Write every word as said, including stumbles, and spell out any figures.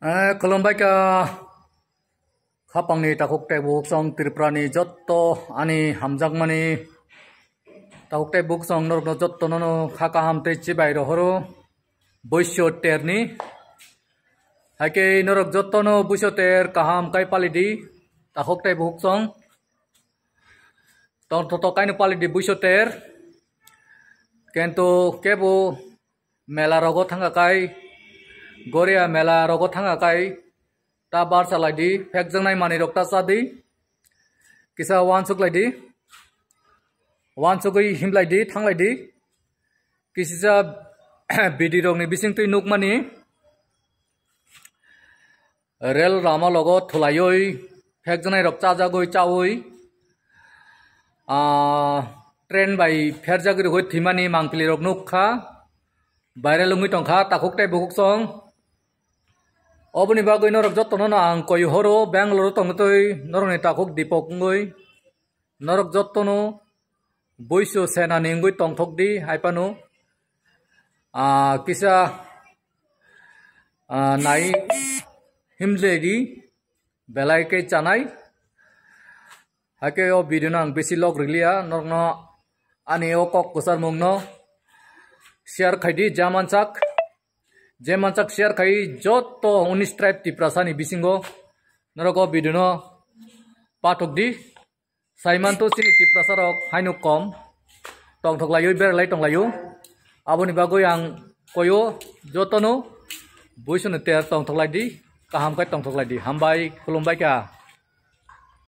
Eh, khulumbai kha khapangni takhuk tei bukhuk song Tripurani jotto ani hamjakmani takhuk tei bukhuk song norokno jottono no kha kaham tei chibai rohoro Buiso terni. Haikhe norok jottono Buiso ter kaham kai palidi takhuk tei bukhuk song. Tongthotok kaino palidi Buiso ter. Kento kebo mela rogo thangkha kai, Goria mela rogo thangkha kai, ta bar chalai di, phekjaknai manwi rok ta cha di, kisa uansuk lai di, uansugwi himlai di, thanglai di, kisisa bidi rokni bisingtwi nukmani, rel rama logo thulaiwi, phekjaknai rok chajagwi chawi, ah, train bai pherjagwi rwgwi thwimani mangpili rok nukha, viral wngwi tongkha takhuk tei bukhuk song. Oboni bagwi norok jottono no ang koi horo Bangalore tongtwi norokni takhuk Deepak wngwi. Norok jottono Buiso senani wngwi tongthok di, haiphano, ah, kisa, ah, nai himjai di, belai khe chanai. Haikhe o video no ang bisi log rwliya, norokno ani o kok kwcharmung no share khai di, ja mansak, je mansak share khai jotto unis tribe Tiprasa ni bisingo norok o video no pathok di. Saimanto chini Tiprasa rok haino kom tongthok laiwi beralai tonglaio. Aboni bagwi ang koyo jotono Buiso ni ter tongthok lai di, kaham khe tongthok lai di. Hambai, khulumbai kha.